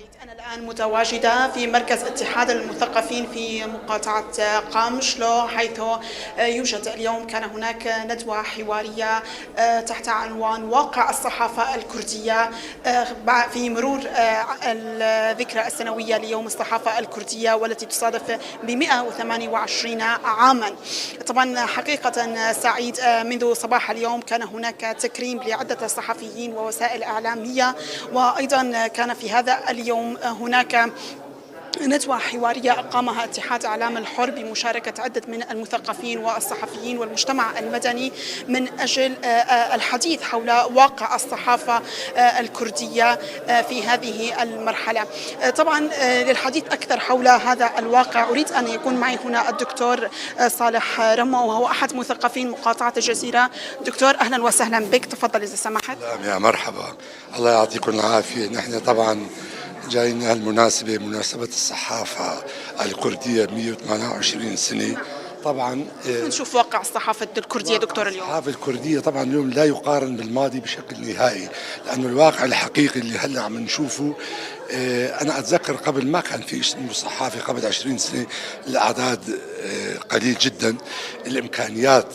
سعيد، أنا الآن متواجدة في مركز اتحاد المثقفين في مقاطعة قامشلو، حيث يوجد اليوم كان هناك ندوة حوارية تحت عنوان واقع الصحافة الكردية في مرور الذكرى السنوية ليوم الصحافة الكردية والتي تصادف ب 128 عاما. طبعا حقيقة سعيد، منذ صباح اليوم كان هناك تكريم لعدة صحفيين ووسائل إعلامية، وأيضا كان في هذا اليوم هناك ندوة حوارية أقامها اتحاد إعلام الحر بمشاركة عدة من المثقفين والصحفيين والمجتمع المدني من أجل الحديث حول واقع الصحافة الكردية في هذه المرحلة. طبعا للحديث أكثر حول هذا الواقع أريد أن يكون معي هنا الدكتور صالح رمو، وهو أحد مثقفين مقاطعة الجزيرة. دكتور، أهلا وسهلا بك، تفضل إذا سمحت. يا مرحبا، الله يعطيكم العافية. نحن طبعا جايين هالمناسبة، مناسبة الصحافة الكردية 128 سنة طبعا. نشوف واقع الصحافة الكردية دكتور اليوم. الصحافة الكردية طبعا اليوم لا يقارن بالماضي بشكل نهائي، لأنه الواقع الحقيقي اللي هلا عم نشوفه، أنا أتذكر قبل ما كان في اسمه صحافة، قبل 20 سنة الأعداد قليل جدا، الإمكانيات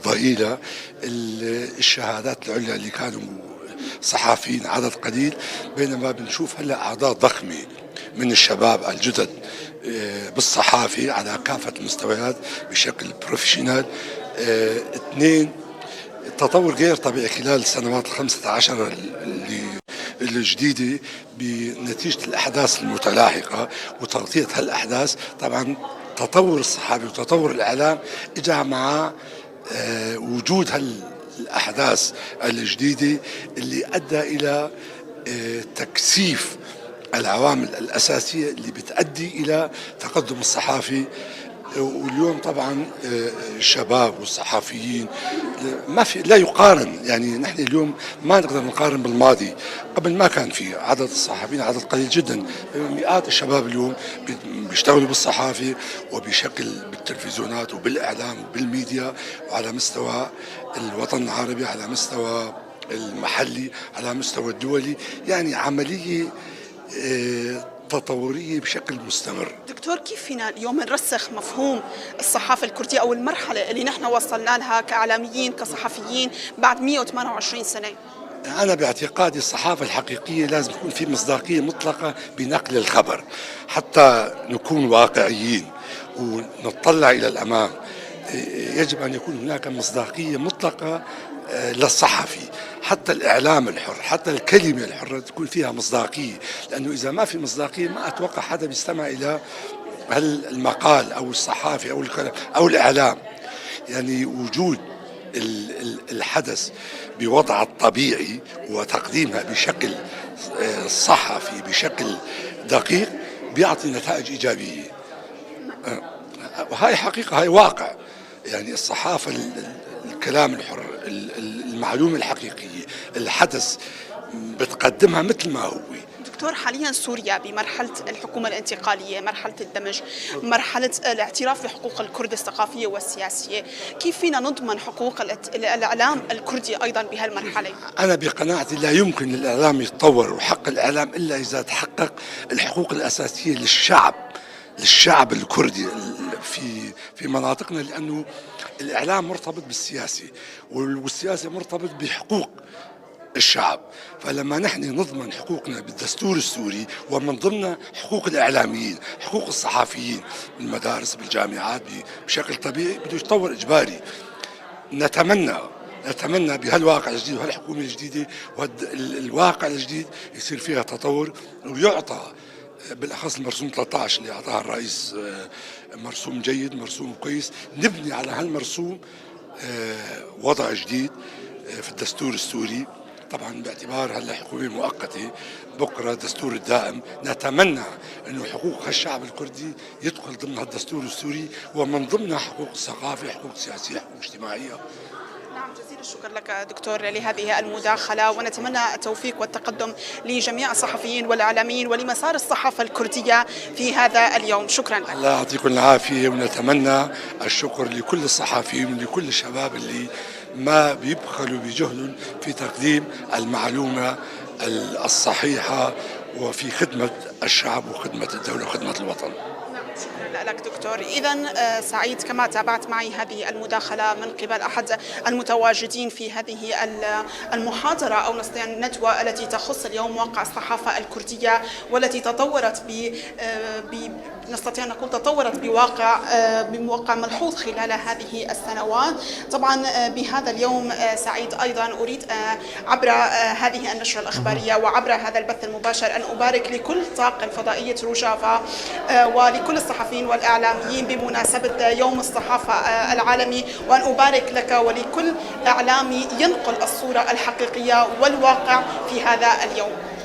ضئيلة، الشهادات العليا اللي كانوا صحفيين عدد قليل، بينما بنشوف هلا اعداد ضخمة من الشباب الجدد بالصحافه على كافة المستويات بشكل professional. اثنين، التطور غير طبيعي خلال السنوات ال15 اللي الجديدة بنتيجة الاحداث المتلاحقه وتغطيه هالاحداث. طبعا تطور الصحافة وتطور الاعلام اجى مع وجود الأحداث الجديدة اللي أدى إلى تكثيف العوامل الأساسية اللي بتؤدي إلى تقدم الصحافي. واليوم طبعا الشباب والصحفيين ما في، لا يقارن، يعني نحن اليوم ما نقدر نقارن بالماضي. قبل ما كان في عدد الصحفيين عدد قليل جدا، مئات الشباب اليوم بيشتغلوا بالصحافة وبشكل بالتلفزيونات وبالإعلام وبالميديا، وعلى مستوى الوطن العربي، على مستوى المحلي، على مستوى الدولي، يعني عملية تطورية بشكل مستمر. دكتور، كيف فينا اليوم نرسخ مفهوم الصحافة الكردية أو المرحلة اللي نحن وصلنا لها كإعلاميين كصحفيين بعد 128 سنة؟ أنا باعتقادي الصحافة الحقيقية لازم يكون في مصداقية مطلقة بنقل الخبر حتى نكون واقعيين ونطلع إلى الأمام. يجب أن يكون هناك مصداقية مطلقة للصحفي، حتى الإعلام الحر، حتى الكلمة الحرة تكون فيها مصداقية، لأنه إذا ما في مصداقية ما أتوقع حدا بيستمع إلى المقال أو الصحافي أو الكلام أو الإعلام. يعني وجود الحدث بوضعه الطبيعي وتقديمها بشكل صحفي بشكل دقيق بيعطي نتائج إيجابية، وهاي حقيقة، هاي واقع. يعني الصحافة، الكلام الحر، المعلومة الحقيقية، الحدث بتقدمها مثل ما هو. دكتور، حاليا سوريا بمرحلة الحكومة الانتقالية، مرحلة الدمج، مرحلة الاعتراف بحقوق الكرد الثقافية والسياسية، كيف فينا نضمن حقوق الإعلام الكردي أيضا بهالمرحلة؟ أنا بقناعتي لا يمكن للإعلام يتطور وحق الإعلام إلا إذا تحقق الحقوق الأساسية للشعب الكردي في مناطقنا، لأنه الإعلام مرتبط بالسياسة والسياسة مرتبط بحقوق الشعب. فلما نحن نضمن حقوقنا بالدستور السوري ومن ضمن حقوق الإعلاميين، حقوق الصحفيين بالمدارس بالجامعات بشكل طبيعي بده يتطور إجباري. نتمنى بهالواقع الجديد وهالحكومة الجديدة والواقع الجديد يصير فيها تطور ويعطى بالأخص المرسوم 13 اللي أعطاها الرئيس، مرسوم جيد، مرسوم كويس، نبني على هالمرسوم وضع جديد في الدستور السوري. طبعا باعتبار هلا حكومة مؤقتة، بكره دستور الدائم، نتمنى انه حقوق هالشعب الكردي يدخل ضمن هالدستور السوري، ومن ضمنها حقوق الثقافة، حقوق سياسية، حقوق اجتماعية. نعم، جزيل الشكر لك دكتور لهذه المداخلة، ونتمنى التوفيق والتقدم لجميع الصحفيين والإعلاميين ولمسار الصحافة الكردية في هذا اليوم. شكرا لك. الله يعطيكم العافية، ونتمنى الشكر لكل الصحفيين ولكل الشباب اللي ما بيبخلوا بجهد في تقديم المعلومة الصحيحة. وفي خدمة الشعب وخدمة الدولة وخدمة الوطن. نعم، شكرا لك دكتور. إذا سعيد، كما تابعت معي هذه المداخلة من قبل أحد المتواجدين في هذه المحاضرة أو نستطيع الندوة التي تخص اليوم واقع الصحافة الكردية، والتي تطورت ب نستطيع أن نقول تطورت بواقع ملحوظ خلال هذه السنوات. طبعا بهذا اليوم سعيد، أيضا أريد عبر هذه النشرة الأخبارية وعبر هذا البث المباشر أن أبارك لكل طاقم فضائية روجافا ولكل الصحفيين والإعلاميين بمناسبة يوم الصحافة العالمي، وأن أبارك لك ولكل إعلامي ينقل الصورة الحقيقية والواقع في هذا اليوم.